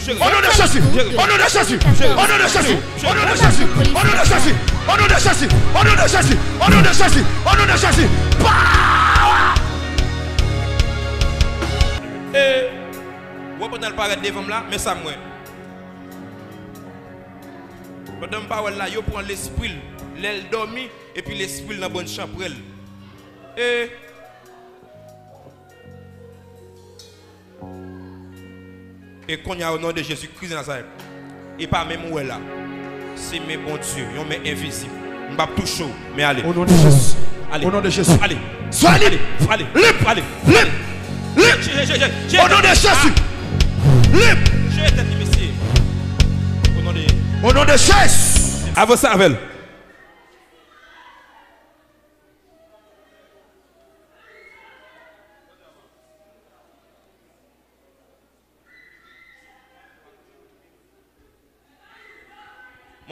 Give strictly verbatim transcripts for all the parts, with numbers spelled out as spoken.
Au nom de Jésus, au nom de Jésus, au nom de Jésus, au nom de Jésus, au nom de Jésus, au nom de Jésus, au nom de Jésus, au nom de Jésus, au nom de Jésus, power! E, w wè pandan l parèt devan m la, men sa m wè. Pandan m pa wè l la, yo pran lespri l, lè l dòmi, epi lespri l nan bann chanpwèl. E, e kounye a, o non de Jezi Kris de Nazarèt, e pa men m ou wè la. Se men Bondye, yon men envizib. M p ap touche w, men ale. Au nom de Jésus. Ale. Au nom de Jésus. Ale. Sois libre. Ale. Libre. Ale. Libre. Libre. Au nom de Jésus. Libre. Au nom de, au nom de Jésus. Avanse avè l.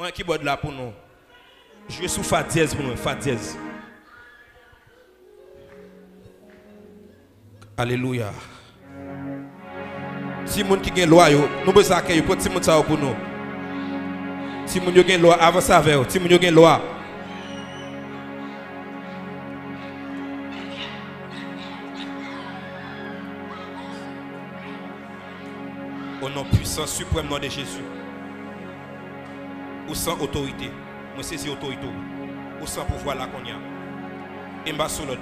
Mwen kibòd la pou nou. Jwe sou fa dyèz pou nou, fa dyèz. Alelouya. Timoun ki gen lwa yo, nou bezwen akèy yo. Pran timoun sa yo pou nou. Timoun yo gen lwa, avanse avè yo. Timoun yo gen lwa. O non pwisan, siprèm non de Jezi. Ou san otorite. Mwen sezi otorite w. Ou san pouvwa la kounye a. E m ba sou lòd.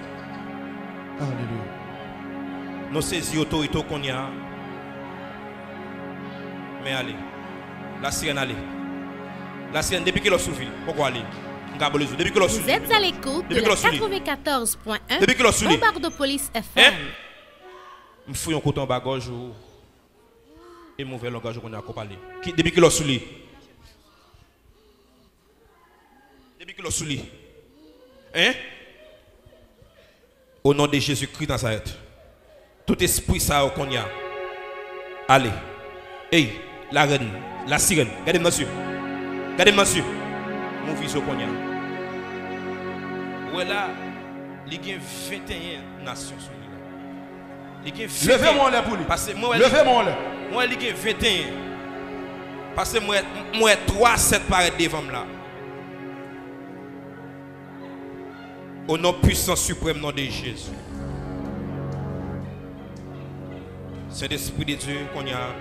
Alelouya. Nou sezi otorite w kounye a. Men ale. Lasirèn ale. Lasirèn, depi kilè w sou li? Poko ale. M ka aboli sou. Depi kilè w sou li? Vous êtes à l'écoute de la quatre-vingt-quatorze point un Bombardopolis F M. M fouye yon kouto anba gòj ou. E m ouvè langaj ou kounye a, kò pale. Ki, depi kilè w sou li? Depi kilè w sou li? Hein? O non de Jezi Kris Nazarèt. Tout espri sa yo kounye a. Ale. Ey, larèn, lasirèn. Gade m nan zye. Gade m nan zye. M ouvri zye w kounye a. Ou wè la, li gen venteyen nasyon sou li la. Li gen venteyen. Leve men w anlè pou li. Pase mwen wè li, leve men w anlè. Mwen wè li gen venteyen. Pase mwen, mwen wè twa sèt parèt devan m la. O non pwisan siprèm non de Jezi. Sentespri de Dye, kounye a,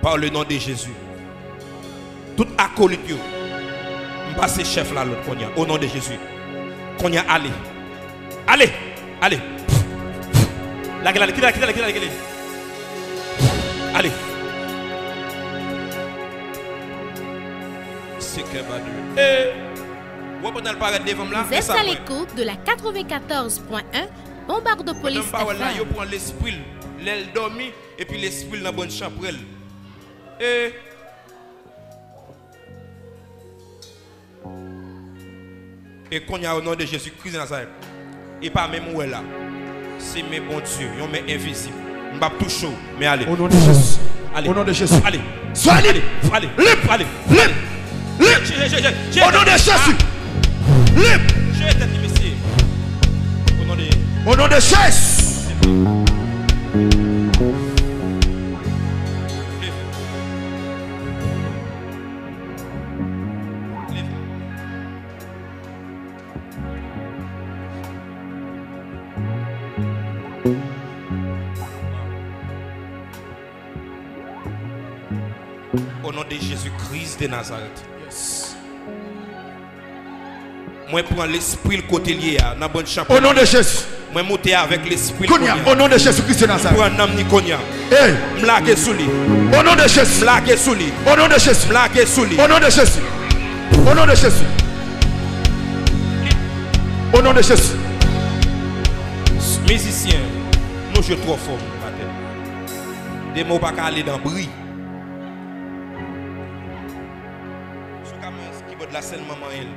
par le nom de Jésus. Tout akolit yo, m pase chèf la lòd kounye a, o non de Jezi. Kounye a, ale. Ale! Ale! Lage l ale, kite l ale, kite l ale, kite l ale, kite l ale. Ale! Sekè badou. E, w wè pandan l parèt devan m la, men sa mwen. Vous êtes à l'écoute de la quatre-vingt-quatorze point un Bombardopolis F M. Pandan m pa wè l la, yo pran lespri l, lè l dòmi, epi lespri l nan bann chanpwèl. E, e kounye a, o non de Jezi Kris de Nazarèt, e pa men m ou wè la. Se men Bondye, yon men envizib. M p ap touche w, men ale. Au nom de Jésus. Ale. Au nom de Jésus. Ale. Sois libre. Ale. Libre. Ale. Libre. Libre. Au nom de Jésus. Libre. Jere tèt li, mesye. O non de, au nom de Jésus. Leve. Leve. O non de Jezi Kris de Nazarèt. Yes. Mwen pran lespri l kote l ye a, nan bann chanpwèl. O non de Jezi. Mwen moute avèk lespri l kounye a. Kounye a, o non de Jezi Kris de Nazarèt. M pran nanm ni kounye a. Hey. M lage sou li. O non de Jezi. M lage sou li. O non de Jezi. M lage sou li. O non de Jezi. O non de Jezi. O non de Jezi. Mizisyen, nou jwe twò fò maten. Demen w pa ka ale nan bri. Sou ka mwen kibòd la sèlman manyen l.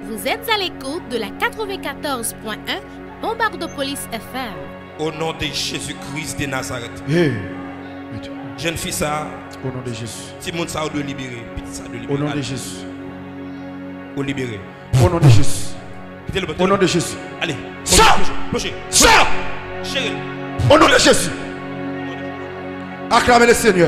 Vous êtes à l'écoute de la quatre-vingt-quatorze point un Bombardopolis F M. O non de Jezi Kris de Nazarèt. Hey. Jèn fi sa, o non de Jezi. Timoun sa, ou dwe libere. Pitit sa dwe libere. O non de Jezi. Ou libere. O non de Jezi. Kite l, kite l. O non de Jezi. Ale. Sò! Ploche, ploche. Sò! Jere l. O non de Jezi. Aklame le Senyè.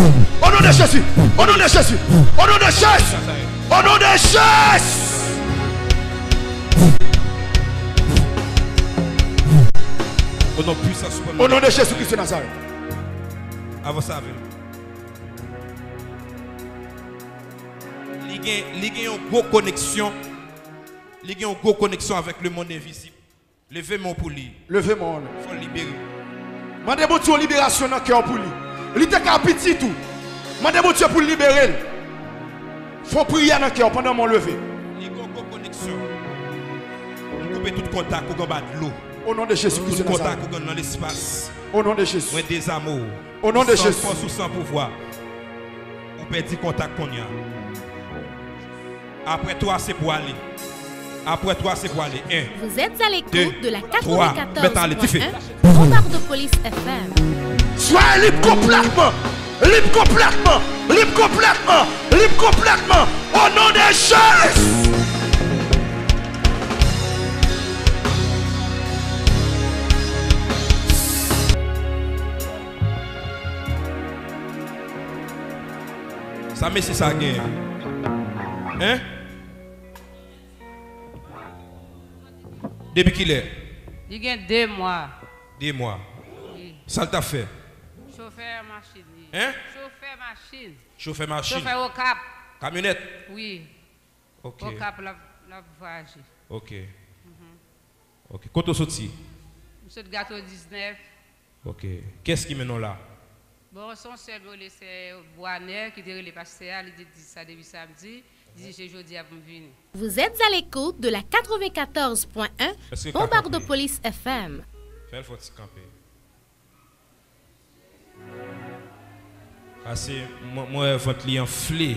Au nom de Jésus. Au nom de Jésus. Au nom de Jésus. Au nom de Jésus. O non pwisan siprèm. Au nom de Jésus-Christ de Nazareth. Avanse avè l. Li gen, li gen yon gwo koneksyon. Li gen yon gwo koneksyon avèk lemonn envizib. Leve men w pou li. Leve men w. Fò l libere. Mande Bondye yon liberasyon nan kè w pou li. Li te ka pitit ou. Mande Bondye pou l libere l. Fè yon priyè nan kè w pandan men w leve. Li gen yon gwo koneksyon. M koupe tout kontak ou anba dlo. Au nom de Jésus-Christ de Nazareth. Tout kontak ou gen nan lespas. Au nom de Jésus. Mwen dezame w. Au nom de Jésus. San fòs ou san pouvwa. Ou pèdi kontak kounye a. Apre twa se pou ale. Apre twa se pou ale. En. Vous êtes à l'écoute de la quatre-vingt-quatorze point un Bombardopolis F M. Soyez libre complètement. Libre complètement. Libre complètement. Libre complètement. Au nom de Jésus. Sa mesye sa genyen? Hein? Depi kilè? Li gen de mwa. De mwa. Wi. Sa l t ap fè? Chofè machin li. Hein? Chofè machin. Chofè machin. Chofè Okap. Kamyonèt? Wi. Ok. Okap l ap, l ap vwayaje. Ok. Ok. Kote w soti? M sot Gato diznèf. Ok. Kiyès ki mennen w la? Bon, se yon sè m rele sè Bwanè ki te rele pastè a, li te di sa depi samdi, li di se jodi a pou m vini. Vous êtes à l'écoute de la quatre-vingt-quatorze point un Bombardopolis F M. Fè l fò ti kanpe. Pase mwen, mwen wè vant li anfle.